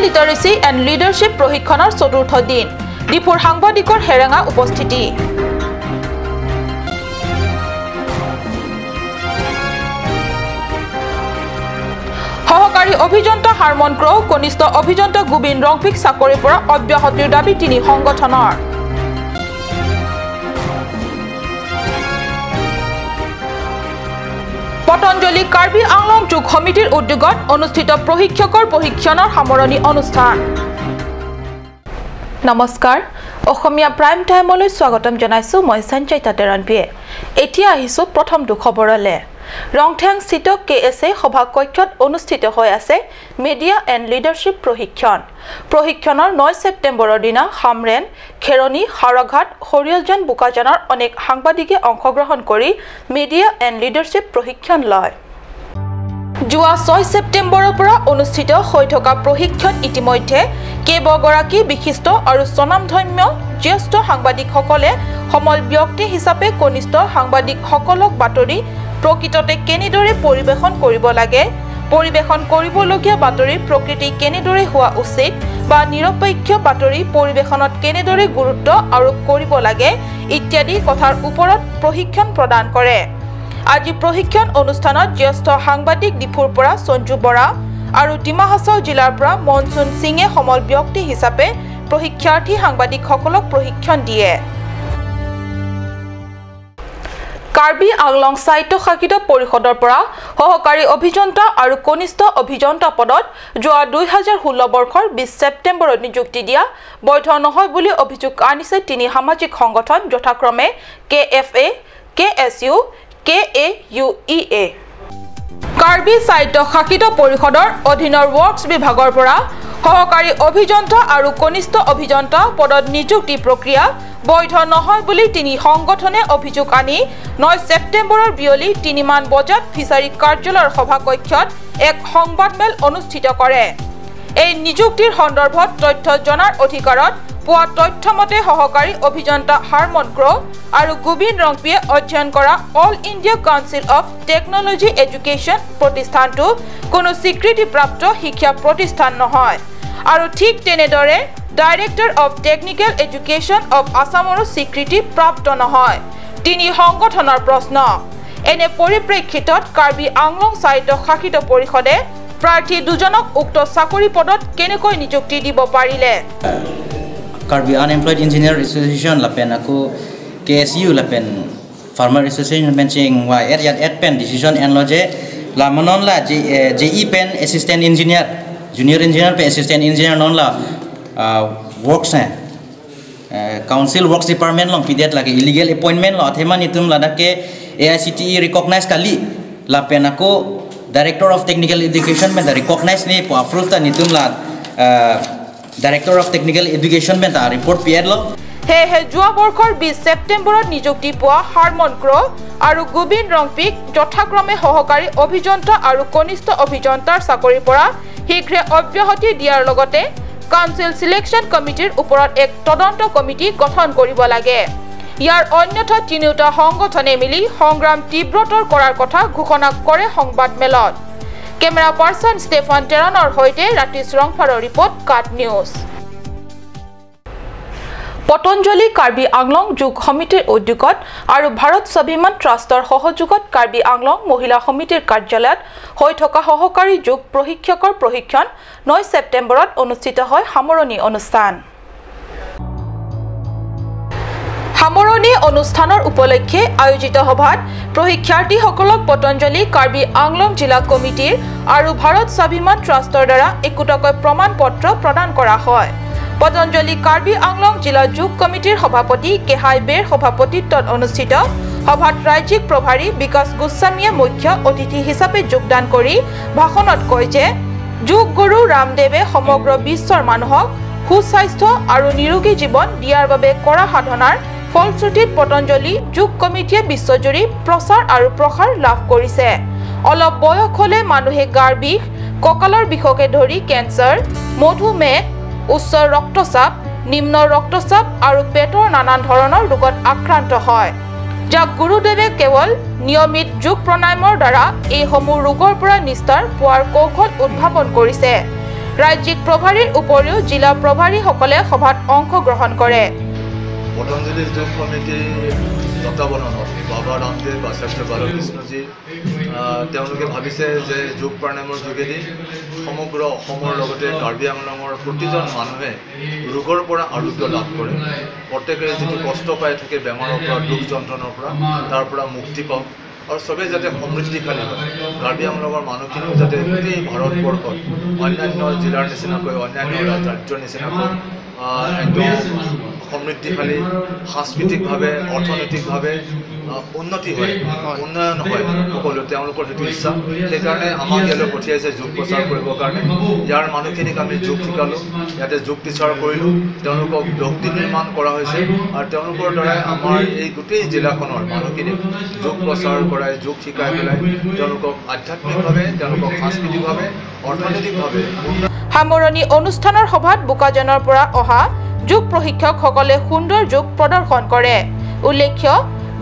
লিটাৰেচি and leadership প্ৰশিক্ষণৰ চতুৰ্থ দিন ডিফুৰ সাংবাদিকৰ হেৰেঙা উপস্থিতি। সহকাৰী অভিযন্তা হাৰমন ক্ৰ, কনিষ্ঠ অভিযন্তা গোবিন ৰংপিক চাকৰিৰ পৰা অব্যাহতিৰ দাবী তিনি সংগঠনৰ। পতঞ্জলি কাৰ্বি আংলং যোগ সমিতিৰ উদ্যোগত অনুষ্ঠিত প্ৰশিক্ষকৰ প্ৰশিক্ষণৰ সামৰণি অনুষ্ঠান। নমস্কাৰ, অসমীয়া প্ৰাইম টাইমলৈ স্বাগতম জনাইছো মই সঞ্চয়িতা তেৰণপিয়ে। এতিয়া আহিছো প্ৰথমটো খবৰলৈ। ৰংঠেংস্থিত কে এছ এ সভাকক্ষত অনুষ্ঠিত হৈ আছে মিডিয়া এণ্ড লিডাৰশ্বিপ প্ৰশিক্ষণ। প্ৰশিক্ষণৰ 9 ছেপ্টেম্বৰৰ দিনা হামৰেন, খেৰণি, হাওৰাঘাট, সৰিয়হজান, বোকাজানৰ অনেক সাংবাদিকে অংশগ্ৰহণ কৰি মিডিয়া এণ্ড লিডাৰশ্বিপ প্ৰশিক্ষণ লয়। যোৱা 6 ছেপ্টেম্বৰৰ পৰা অনুষ্ঠিত হৈ থকা প্ৰশিক্ষণ ইতিমধ্যে কেইবাগৰাকী বিশিষ্ট আৰু স্বনামধন্য জ্যেষ্ঠ সাংবাদিকসকলে সমল ব্যক্তি হিচাপে কনিষ্ঠ সাংবাদিকসকলক বাতৰি প্ৰকৃততে কেনেদৰে পৰিৱেশন কৰিব লাগে, পৰিৱেশন কৰিবলগীয়া বাতৰিৰ প্ৰকৃতি কেনেদৰে হোৱা উচিত বা নিৰপেক্ষ বাতৰি পৰিৱেশনত কেনেদৰে গুৰুত্ব আৰোপ কৰিব লাগে ইত্যাদি কথাৰ ওপৰত প্ৰশিক্ষণ প্ৰদান কৰে। আজি প্ৰশিক্ষণ অনুষ্ঠানত জ্যেষ্ঠ সাংবাদিক ডিফুৰ পৰা সঞ্জু বৰা আৰু ডিমা হাছাও জিলাৰ পৰা মনচুন সিঙে সমল ব্যক্তি হিচাপে প্ৰশিক্ষাৰ্থী সাংবাদিকসকলক প্ৰশিক্ষণ দিয়ে। কাৰ্বি আংলং স্বায়ত্তশাসিত পৰিষদৰ পৰা সহকাৰী অভিযন্তা আৰু কনিষ্ঠ অভিযন্তা পদত যোৱা 2016 বৰ্ষৰ 20 ছেপ্টেম্বৰত নিযুক্তি দিয়া বৈধ নহয় বুলি অভিযোগ আনিছে তিনি সামাজিক সংগঠন যথাক্ৰমে K F A, K S U, K A U E A. Karbi স্বায়ত্তশাসিত পৰিষদৰ অধীনৰ ৱৰ্কছ বিভাগৰ পৰা সহকাৰী অভিযন্তা আৰু কনিষ্ঠ অভিযন্তা পদত নিযুক্তি প্ৰক্ৰিয়া বৈধ নহয় বুলি তিনি সংগঠনে অভিযোগ আনি 9 ছেপ্টেম্বৰৰ বিয়লি 3মান বজাত ফিচাৰী কাৰ্যালয়ৰ সভাকক্ষত এক সংবাদমেল অনুষ্ঠিত কৰে। এই নিযুক্তিৰ সন্দৰ্ভত তথ্য জনাৰ অধিকাৰত পোৱা তথ্য মতে সহকাৰী অভিযন্তা হাৰমন ক্ৰ আৰু গোবিন ৰংপিয়ে অধ্যয়ন কৰা All India Council of Technology Education প্ৰতিষ্ঠানটো কোনো স্বীকৃতিপ্ৰাপ্ত শিক্ষা প্ৰতিষ্ঠান নহয় আৰু ঠিক তেনেদৰে director of technical education of আছামৰো স্বীকৃতি প্ৰাপ্ত নহয়। তিনি সংগঠনৰ প্ৰশ্ন। এনে পৰিপ্ৰেক্ষিতত কাৰ্বি আংলং স্বায়ত্তশাসিত পৰিষদে প্ৰাৰ্থী দুজনক উক্ত চাকৰি পদত কেনেকৈ নিযুক্তি দিব পাৰিলে? Karbi Unemployed Engineer Association lapen aku KSU lapen Farmer Association pen ching wa et yat et pen decision en loje la manon la JE pen assistant engineer junior engineer pe assistant engineer non la works hai council works department long pidet lagi illegal appointment lo athema nitum ladake AICTE recognize kali la pen aku director of technical education pen recognize ni po approve ta nitum la Director of Technical Education ben ta report PR lo। সেয়েহে যোৱা বৰ্ষৰ 20 ছেপ্টেম্বৰত নিযুক্তি পোৱা Harmon ক্ৰ আৰু গোবিন ৰংপিক যথাক্ৰমে সহকাৰী অভিযন্তা আৰু কনিষ্ঠ অভিযন্তাৰ চাকৰিৰ পৰা শীঘ্ৰে অব্যাহতি দিয়াৰ লগতে কাউন্সিল চিলেকশ্যন কমিটিৰ ওপৰত এক তদন্ত কমিটি গঠন কৰিব লাগে। ইয়াৰ অন্যথা তিনিওটা সংগঠনে মিলি সংগ্ৰাম তীব্ৰতৰ কৰাৰ কথা ঘোষণা কৰে সংবাদমেলত। কেমেৰা পাৰ্চন ষ্টেফান টেৰণৰ সৈতে ৰাতিশ ৰংফাৰৰ ৰিপৰ্ট, কাট নিউজ। পতঞ্জলি কাৰ্বি আংলং যোগ সমিতিৰ উদ্যোগত আৰু ভাৰত স্বাভিমান ট্ৰাষ্টৰ সহযোগত কাৰ্বি আংলং মহিলা সমিতিৰ কাৰ্যালয়ত হৈ থকা সহকাৰী যোগ প্ৰশিক্ষকৰ প্ৰশিক্ষণ 9 ছেপ্টেম্বৰত অনুষ্ঠিত হয় সামৰণি অনুষ্ঠান। সামৰণি অনুষ্ঠানৰ উপলক্ষে আয়োজিত সভাত প্ৰশিক্ষাৰ্থীসকলক পতঞ্জলি কাৰ্বি আংলং জিলা কমিটিৰ আৰু ভাৰত স্বাভিমান ট্ৰাষ্টৰ দ্বাৰা একোটাকৈ প্ৰমাণ পত্ৰ প্ৰদান কৰা হয়। পতঞ্জলি কাৰ্বি আংলং জিলা যোগ কমিটিৰ সভাপতি কেহাই বেৰ সভাপতিত্বত অনুষ্ঠিত সভাত ৰাজ্যিক প্ৰভাৰী বিকাশ গোস্বামীয়ে মুখ্য অতিথি হিচাপে যোগদান কৰি ভাষণত কয় যে যোগ গুৰু ৰামদেৱে সমগ্ৰ বিশ্বৰ মানুহক সুস্বাস্থ্য আৰু নিৰোগী জীৱন দিয়াৰ বাবে কৰা সাধনাৰ ফলশ্ৰুতিত পতঞ্জলি যোগ কমিটিয়ে বিশ্বজুৰি প্ৰচাৰ আৰু প্ৰসাৰ লাভ কৰিছে। অলপ বয়স হ'লে মানুহে গাৰ বিষ, কঁকালৰ বিষকে ধৰি কেঞ্চাৰ, মধুমেহ, উচ্চ ৰক্তচাপ, নিম্ন ৰক্তচাপ আৰু পেটৰ নানান ধৰণৰ ৰোগত আক্ৰান্ত হয়। যাক গুৰুদেৱে কেৱল নিয়মিত যোগ প্ৰণায়ামৰ দ্বাৰা এইসমূহ ৰোগৰ পৰা নিস্তাৰ পোৱাৰ কৌশল উদ্ভাৱন কৰিছে। ৰাজ্যিক প্ৰভাৰীৰ উপৰিও জিলা প্ৰভাৰীসকলে সভাত অংশগ্ৰহণ কৰে। পতঞ্জলি যোগ সমিতিৰ তত্বাৱধানত বাবা ৰামদেৱ, আচাৰ্য বালকৃষ্ণজী তেওঁলোকে ভাবিছে যে যোগ প্ৰাণায়ামৰ যোগেদি সমগ্ৰ অসমৰ লগতে কাৰ্বি আংলঙৰ প্ৰতিজন মানুহে ৰোগৰ পৰা আৰোগ্য লাভ কৰে। প্ৰত্যেকেৰে যিটো কষ্ট পাই থাকে বেমাৰৰ পৰা, দুখ যন্ত্ৰণাৰ পৰা, তাৰ পৰা মুক্তি পাওক আৰু চবেই যাতে সমৃদ্ধিশালী হয়। কাৰ্বি আংলঙৰ মানুহখিনিও যাতে গোটেই ভাৰতবৰ্ষত অন্যান্য জিলাৰ নিচিনাকৈ, অন্যান্য ৰাজ্যৰ নিচিনাকৈ একদম সমৃদ্ধিশালী, সাংস্কৃতিকভাৱে, অৰ্থনৈতিকভাৱে উন্নতি হয়, উন্নয়ন হয় সকলো, তেওঁলোকৰ সেইটো ইচ্ছা। সেইকাৰণে আমাক ইয়ালৈ পঠিয়াইছে যোগ প্ৰচাৰ কৰিবৰ কাৰণে। ইয়াৰ মানুহখিনিক আমি যোগ শিকালোঁ, ইয়াতে যোগ টিচাৰ কৰিলোঁ, তেওঁলোকক ব্যক্তি নিৰ্মাণ কৰা হৈছে আৰু তেওঁলোকৰ দ্বাৰাই আমাৰ এই গোটেই জিলাখনৰ মানুহখিনিক যোগ প্ৰচাৰ কৰাই, যোগ শিকাই পেলাই তেওঁলোকক আধ্যাত্মিকভাৱে, তেওঁলোকক সাংস্কৃতিকভাৱে, অৰ্থনৈতিকভাৱে। সামৰণি অনুষ্ঠানৰ সভাত বোকাজানৰ পৰা অহা যোগ প্ৰশিক্ষকসকলে সুন্দৰ যোগ প্ৰদৰ্শন কৰে। উল্লেখ্য,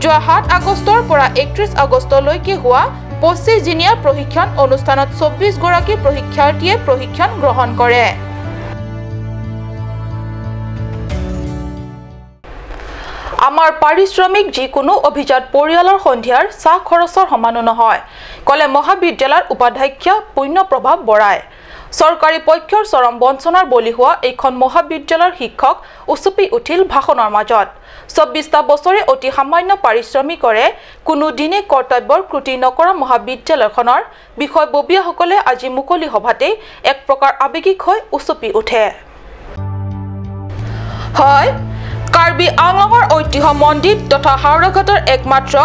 যোৱা 7 আগষ্টৰ পৰা 31 আগষ্টলৈকে হোৱা 25 দিনীয়া প্ৰশিক্ষণ অনুষ্ঠানত 24 গৰাকী প্ৰশিক্ষাৰ্থীয়ে প্ৰশিক্ষণ গ্ৰহণ কৰে। আমাৰ পাৰিশ্ৰমিক যিকোনো অভিজাত পৰিয়ালৰ সন্ধিয়াৰ চাহ খৰচৰ সমানো নহয়, ক'লে মহাবিদ্যালয়ৰ উপাধ্যক্ষা পুণ্যপ্ৰভা বৰাই। চৰকাৰী পক্ষৰ চৰম বঞ্চনাৰ বলি হোৱা এইখন মহাবিদ্যালয়ৰ শিক্ষক উচুপি উঠিল ভাষণৰ মাজত। 24টা বছৰে অতি সামান্য পাৰিশ্ৰমিকৰে কোনো দিনে কৰ্তব্যৰ ক্ৰুটি নকৰা মহাবিদ্যালয়খনৰ বিষয়ববীয়াসকলে আজি মুকলি সভাতেই এক প্ৰকাৰ আৱেগিক হৈ উচুপি উঠে। হয়, কাৰ্বি আংলঙৰ ঐতিহ্য মন্দিৰ তথা হাওৰাঘাটৰ একমাত্ৰ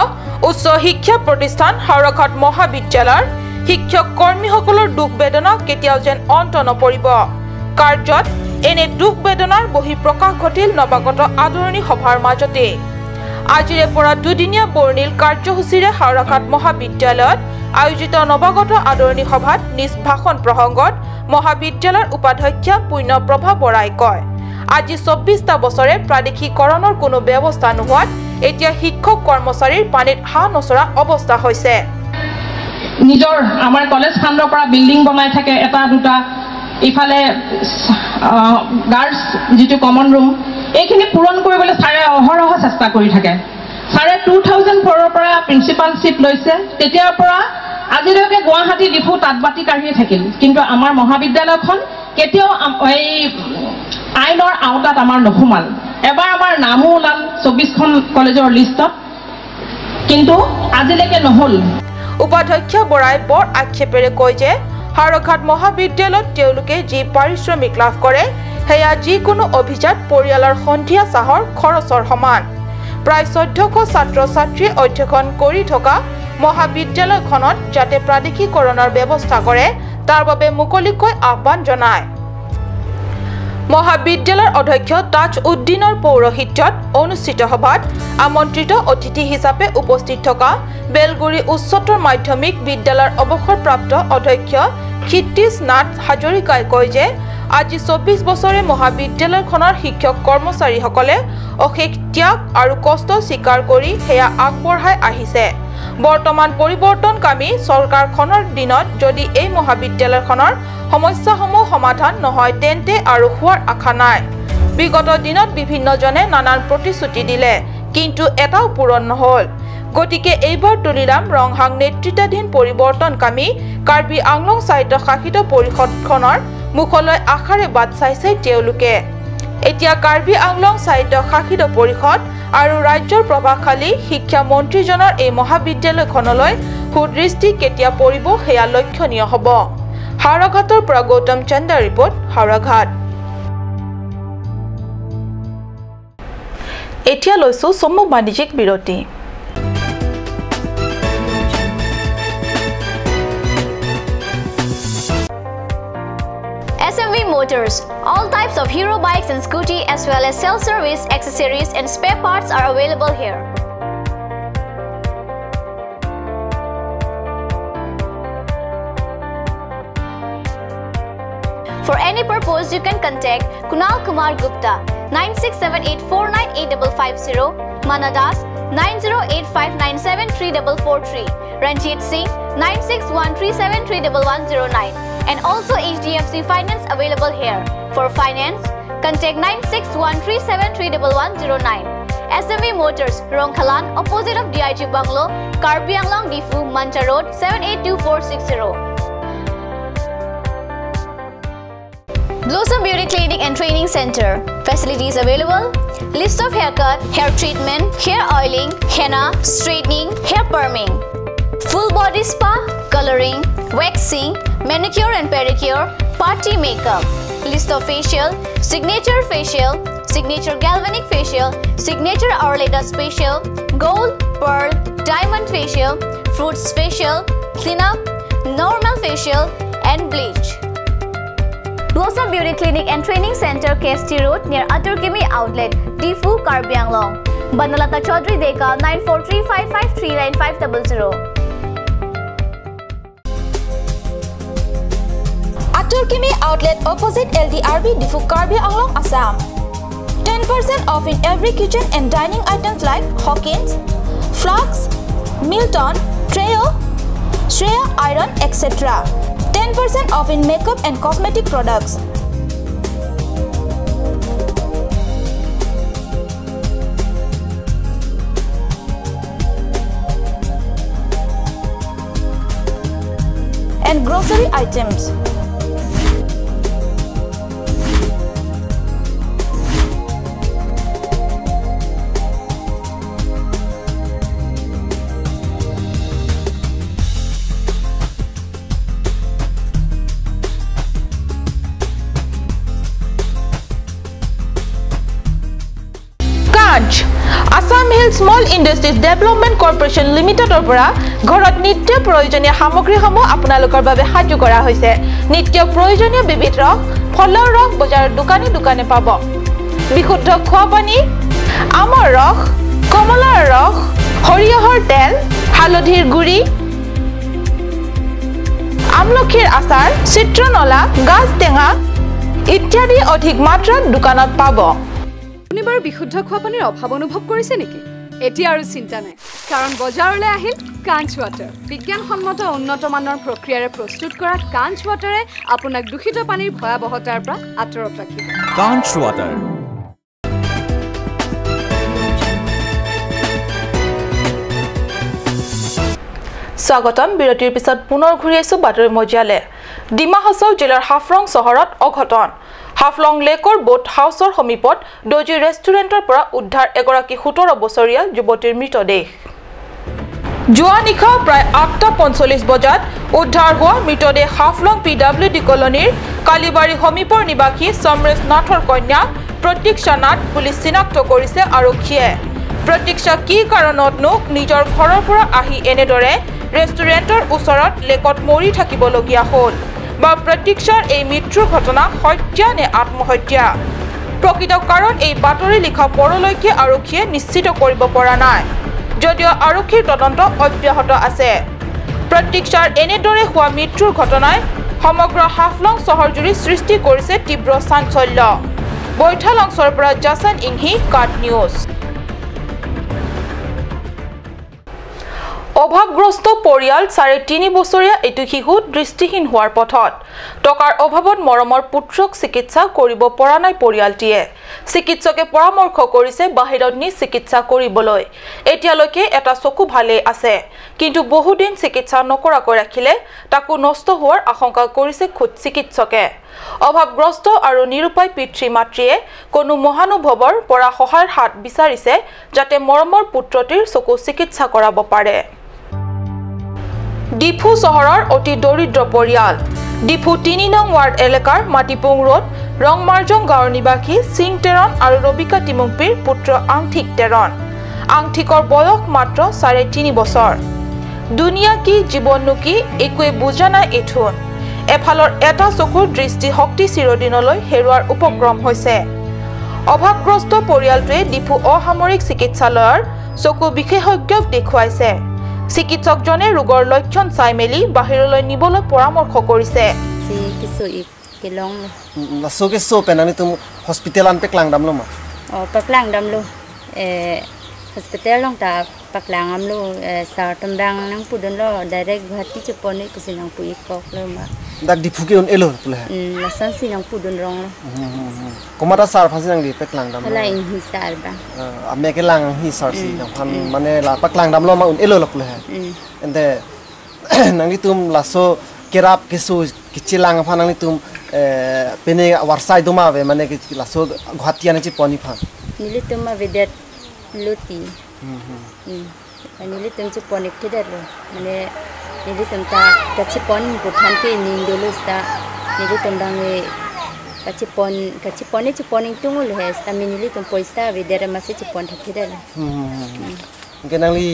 উচ্চ শিক্ষা প্ৰতিষ্ঠান হাওৰাঘাট মহাবিদ্যালয়ৰ শিক্ষক কৰ্মীসকলৰ দুখ বেদনা কেতিয়াও যেন অন্ত নপৰিব। কাৰ্যত এনে দুখ বেদনাৰ বহিঃপ্ৰকাশ ঘটিল নৱাগত আদৰণি সভাৰ মাজতে। আজিৰে পৰা দুদিনীয়া বৰ্ণিল কাৰ্যসূচীৰে হাওৰাঘাট মহাবিদ্যালয়ত আয়োজিত নৱাগত আদৰণি সভাত নিজ ভাষণ প্ৰসংগত মহাবিদ্যালয়ৰ উপাধ্যক্ষা পুণ্যপ্ৰভা বৰাই কয়, আজি 24টা বছৰে প্ৰাদেশিকৰণৰ কোনো ব্যৱস্থা নোহোৱাত এতিয়া শিক্ষক কৰ্মচাৰীৰ পানীত হাঁহ নচৰা অৱস্থা হৈছে। নিজৰ আমাৰ কলেজ ফাণ্ডৰ পৰা বিল্ডিং বনাই থাকে এটা দুটা, ইফালে গাৰ্লছ যিটো কমন ৰুম, এইখিনি পূৰণ কৰিবলৈ ছাৰে অহৰহ চেষ্টা কৰি থাকে। ছাৰে 2004ৰ পৰা প্ৰিন্সিপালশ্বিপ লৈছে, তেতিয়াৰ পৰা আজিলৈকে গুৱাহাটী ডিফু তাঁতবাতি কাঢ়িয়ে থাকিল, কিন্তু আমাৰ মহাবিদ্যালয়খন কেতিয়াও এই আইনৰ আওতাত আমাৰ নোসোমাল। এবাৰ আমাৰ নামো ওলাল 24খন কলেজৰ লিষ্টত, কিন্তু আজিলৈকে নহ'ল। উপাধ্যক্ষ বৰাই বৰ আক্ষেপেৰে কয় যে হাওৰাঘাট মহাবিদ্যালয়ত তেওঁলোকে যি পাৰিশ্ৰমিক লাভ কৰে সেয়া যিকোনো অভিজাত পৰিয়ালৰ সন্ধিয়া চাহৰ খৰচৰ সমান। প্ৰায় 1400 ছাত্ৰ ছাত্ৰীয়ে অধ্যয়ন কৰি থকা মহাবিদ্যালয়খনত যাতে প্ৰাদেশিকৰণৰ ব্যৱস্থা কৰে তাৰ বাবে মুকলিকৈ আহ্বান জনায়। মহাবিদ্যালয়ৰ অধ্যক্ষ তাজ উদ্দিনৰ পৌৰোহিত্যত অনুষ্ঠিত সভাত আমন্ত্ৰিত অতিথি হিচাপে উপস্থিত থকা বেলগুৰি উচ্চতৰ মাধ্যমিক বিদ্যালয়ৰ অৱসৰপ্ৰাপ্ত অধ্যক্ষ ক্ষিতীশ নাথ হাজৰিকাই কয় যে আজি 24 বছৰে মহাবিদ্যালয়খনৰ শিক্ষক কৰ্মচাৰীসকলে অশেষ ত্যাগ আৰু কষ্ট স্বীকাৰ কৰি সেয়া আগবঢ়াই আহিছে। বৰ্তমান পৰিৱৰ্তনকামী চৰকাৰখনৰ দিনত যদি এই মহাবিদ্যালয়খনৰ সমস্যাসমূহ সমাধান নহয় তেন্তে আৰু হোৱাৰ আশা নাই। বিগত দিনত বিভিন্নজনে নানান প্ৰতিশ্ৰুতি দিলে, কিন্তু এটাও পূৰণ নহ'ল। গতিকে এইবাৰ তুলিৰাম ৰংহাং নেতৃত্বাধীন পৰিৱৰ্তনকামী কাৰ্বি আংলং স্বায়ত্তশাসিত পৰিষদখনৰ মুখলৈ আশাৰে বাট চাইছে তেওঁলোকে। এতিয়া কাৰ্বি আংলং স্বায়ত্তশাসিত পৰিষদ আৰু ৰাজ্যৰ প্ৰভাৱশালী শিক্ষা মন্ত্ৰীজনৰ এই মহাবিদ্যালয়খনলৈ সুদৃষ্টি কেতিয়া পৰিব সেয়া লক্ষণীয় হ'ব। হাওৰাঘাটৰ পৰা গৌতম চন্দ্ৰ ৰিপৰ্ট, হাওৰাঘাট। এতিয়া লৈছো চমু বাণিজ্যিক বিৰতি। SMV Motors, all types of hero bikes and scooty as well as self-service, accessories and spare parts are available here. For any purpose, you can contact Kunal Kumar Gupta 9678498550, Mana Das 9085973443, Ranjit Singh 9613731109, and also HDFC Finance available here. For finance, contact 9613731109. SMV Motors, Rongkhalan, opposite of DIG Bungalow, Karbi Anglong, Diphu, Mancha Road, 782460. Blossom Beauty Clinic and Training Center. Facilities available: list of haircut, hair treatment, hair oiling, henna, straightening, hair perming, full body spa, coloring, waxing, manicure and pedicure, party makeup. List of facial: signature facial, signature galvanic facial, signature Orleda facial, gold, pearl, diamond facial, fruits facial, cleanup, normal facial and bleach. Blossom Beauty Clinic and Training Center, KST Road, near Aturkimi Outlet, Diphu, Karbi Anglong. Banalata Chaudhary Deka, 9435539500. Aturkimi Outlet, opposite LDRB, Diphu, Karbi Anglong, Assam. 10% off in every kitchen and dining items like Hawkins, Flux, Milton, Treo, Shreya Iron, etc. 10% off in makeup and cosmetic products. And grocery items. Assam Hill Small Industries Development Corporation লিমিটেডৰ পৰা ঘৰত নিত্য প্ৰয়োজনীয় সামগ্ৰীসমূহ আপোনালোকৰ বাবে সাজু কৰা হৈছে। নিত্য প্ৰয়োজনীয় বিবিধ ৰস, ফলৰ ৰস বজাৰৰ দোকানে দোকানে পাব। বিশুদ্ধ খোৱা পানী, আমৰ ৰস, কমলাৰ ৰস, সৰিয়হৰ তেল, হালধিৰ গুড়ি, আমলখিৰ আচাৰ, চিত্ৰনলা, গাজ টেঙা ইত্যাদি অধিক মাত্ৰাত দোকানত পাব। আপুনি বাৰু বিশুদ্ধ খোৱা পানীৰ অভাৱ অনুভৱ কৰিছে নেকি? এতিয়া আৰু চিন্তা নাই, কাৰণ বজাৰলৈ আহিল কাঞ্চ ৱাটাৰ। বিজ্ঞানসন্মত উন্নত মানৰ প্ৰক্ৰিয়াৰে প্ৰস্তুত কৰা কাঞ্চ ৱাটাৰে আপোনাক দূষিত পানীৰ ভয়াৱহতাৰ পৰা আঁতৰত ৰাখিব। কাঞ্চ ৱাটাৰ। স্বাগতম। বিৰতিৰ পিছত পুনৰ ঘূৰি আহিছো বাতৰি মজিয়ালে। ডিমা হাছাও জিলাৰ হাফলং চহৰত অঘটন। হাফলং লেকৰ বোট হাউচৰ সমীপত দজি ৰেষ্টুৰেণ্টৰ পৰা উদ্ধাৰ এগৰাকী 17 বছৰীয়া যুৱতীৰ মৃতদেহ। যোৱা নিশা প্ৰায় 8:45 বজাত উদ্ধাৰ হোৱা মৃতদেহ হাফলং PWD কলনীৰ কালিবাৰী সমীপৰ নিবাসী সমৰেশ নাথৰ কন্যা প্ৰতীক্ষা নাথ বুলি চিনাক্ত কৰিছে আৰক্ষীয়ে। প্ৰতীক্ষা কি কাৰণতনো নিজৰ ঘৰৰ পৰা আহি এনেদৰে ৰেষ্টুৰেণ্টৰ ওচৰত লেকত মৰি থাকিবলগীয়া হ'ল বা প্ৰতীক্ষাৰ এই মৃত্যুৰ ঘটনা হত্যা নে আত্মহত্যা, প্ৰকৃত কাৰণ এই বাতৰি লিখা পৰলৈকে আৰক্ষীয়ে নিশ্চিত কৰিব পৰা নাই, যদিও আৰক্ষীৰ তদন্ত অব্যাহত আছে। প্ৰতীক্ষাৰ এনেদৰে হোৱা মৃত্যুৰ ঘটনাই সমগ্ৰ হাফলং চহৰজুৰি সৃষ্টি কৰিছে তীব্ৰ চাঞ্চল্য। বৈঠালাংছৰ পৰা জাছান ইংহি, কাট নিউজ। অভাৱগ্ৰস্ত পৰিয়াল 3.5 বছৰীয়া এটি শিশু দৃষ্টিহীন হোৱাৰ পথত। টকাৰ অভাৱত মৰমৰ পুত্ৰক চিকিৎসা কৰিব পৰা নাই পৰিয়ালটিয়ে। চিকিৎসকে পৰামৰ্শ কৰিছে বাহিৰত নি চিকিৎসা কৰিবলৈ। এতিয়ালৈকে এটা চকু ভালেই আছে, কিন্তু বহুদিন চিকিৎসা নকৰাকৈ ৰাখিলে তাকো নষ্ট হোৱাৰ আশংকা কৰিছে খোদ চিকিৎসকে। অভাৱগ্ৰস্ত আৰু নিৰুপায় পিতৃ মাতৃয়ে কোনো মহানুভৱৰ পৰা সহায়ৰ হাত বিচাৰিছে যাতে মৰমৰ পুত্ৰটিৰ চকু চিকিৎসা কৰাব পাৰে। ডিফু চহৰৰ অতি দৰিদ্ৰ পৰিয়াল। ডিফু 3 নং ৱাৰ্ড এলেকাৰ মাটিপুং ৰোড ৰংমাৰজং গাঁৱৰ নিবাসী সিং টেৰন আৰু ৰবিকা টিমুংপিৰ পুত্ৰ আংঠিক টেৰন। আংঠিকৰ বয়স মাত্ৰ 3.5 বছৰ। দুনিয়া কি জীৱননো কি একোৱে বুজা নাই এথোন। এফালৰ এটা চকুৰ দৃষ্টিশক্তি চিৰদিনলৈ হেৰুৱাৰ উপক্ৰম হৈছে। অভাৱগ্ৰস্ত পৰিয়ালটোৱে ডিফু অসামৰিক চিকিৎসালয়ৰ চকু বিশেষজ্ঞক দেখুৱাইছে। চিকিৎসকজনে ৰোগৰ লক্ষণ চাই মেলি বাহিৰলৈ নিবলৈ পৰামৰ্শ কৰিছে। Hospital long ta paklang am lo sar tombang nang pudon lo direct Guwahati chupone kusinang pu ikok lo ma dak difuke un elo pula lasan sinang pudon rong lo komata sar phasinang di paklang dam la in hi sar ba amme ke lang hi sar si nang phan mane la paklang dam lo ma un elo lo pula ende nang tum laso kerap kesu kichilang phan nang tum pene warsai doma ve mane ke laso Guwahati ane chi poni phan nili tum ma vedet loti nili tum chi ponik thidar mane nili tum ta kachi pon phan ke nindolo sta nili tum bange kachi pon chi poning tungul he sta nili tum poisa vedera ma se chi pon thidar ke nang li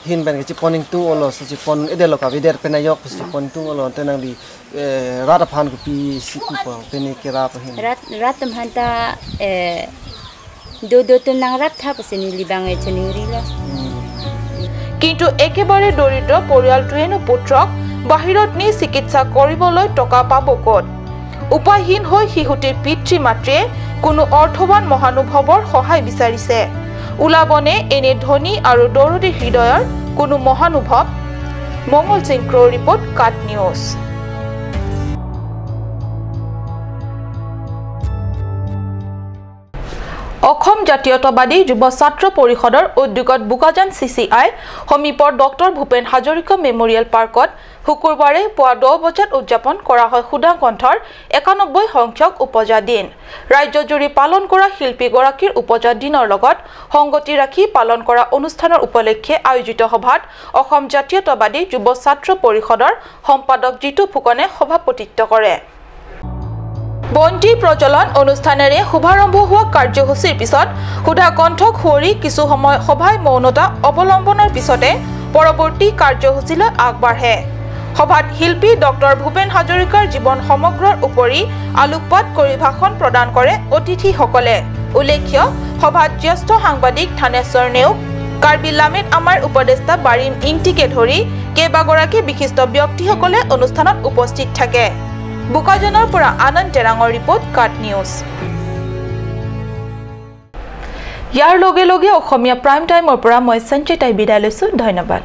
hin ben ke chi poning tu olo se chi pon edelo ka veder penayok chi pon tu olo te nang li rat phan ku pi siku pa pene ke rap hin rat rat tum hanta do do tum nang rat tha pasini libang e chuniri la কিন্তু একেবাৰে দৰিদ্ৰ পৰিয়ালটোৱেনো পুত্ৰক বাহিৰত নি চিকিৎসা কৰিবলৈ টকা পাব ক'ত? উপায়হীন হৈ শিশুটিৰ পিতৃ মাতৃয়ে কোনো অৰ্থবান মহানুভৱৰ সহায় বিচাৰিছে। ওলাবনে এনে ধনী আৰু দৰদী হৃদয়ৰ কোনো মহানুভৱ? মংগল সিং ক্ৰ' ৰিপৰ্ট, কাট নিউজ। অসম জাতীয়তাবাদী যুৱ ছাত্ৰ পৰিষদৰ উদ্যোগত বোকাজান CCI সমীপৰ ডক্টৰ ভূপেন হাজৰিকা মেমৰিয়েল পাৰ্কত শুকুৰবাৰে পুৱা 10 বজাত উদযাপন কৰা হয় সুধাকণ্ঠৰ 91 সংখ্যক উপজা দিন। ৰাজ্যজুৰি পালন কৰা শিল্পীগৰাকীৰ উপজা দিনৰ লগত সংগতি ৰাখি পালন কৰা অনুষ্ঠানৰ উপলক্ষে আয়োজিত সভাত অসম জাতীয়তাবাদী যুৱ ছাত্ৰ পৰিষদৰ সম্পাদক জিতু ফুকনে সভাপতিত্ব কৰে। বন্তি প্ৰজ্বলন অনুষ্ঠানেৰে শুভাৰম্ভ হোৱা কাৰ্যসূচীৰ পিছত সুধাকণ্ঠক সুঁৱৰি কিছু সময় সভাই মৌনতা অৱলম্বনৰ পিছতে পৰৱৰ্তী কাৰ্যসূচীলৈ আগবাঢ়ে। সভাত শিল্পী ডক্টৰ ভূপেন হাজৰিকাৰ জীৱন সমগ্ৰৰ উপৰি আলোকপাত কৰি ভাষণ প্ৰদান কৰে অতিথিসকলে। উল্লেখ্য সভাত জ্যেষ্ঠ সাংবাদিক থানেশ্বৰ নেওগ, কাৰ্বি লামেত আমাৰ উপদেষ্টা বাৰিম ইংটিকে ধৰি কেইবাগৰাকী বিশিষ্ট ব্যক্তিসকলে অনুষ্ঠানত উপস্থিত থাকে। বোকাজানৰ পৰা আনন্দ টেৰাঙৰ ৰিপৰ্ট, কাট নিউজ। ইয়াৰ লগে লগে অসমীয়া প্ৰাইম টাইমৰ পৰা মই সঞ্চিতাই বিদায় লৈছোঁ। ধন্যবাদ।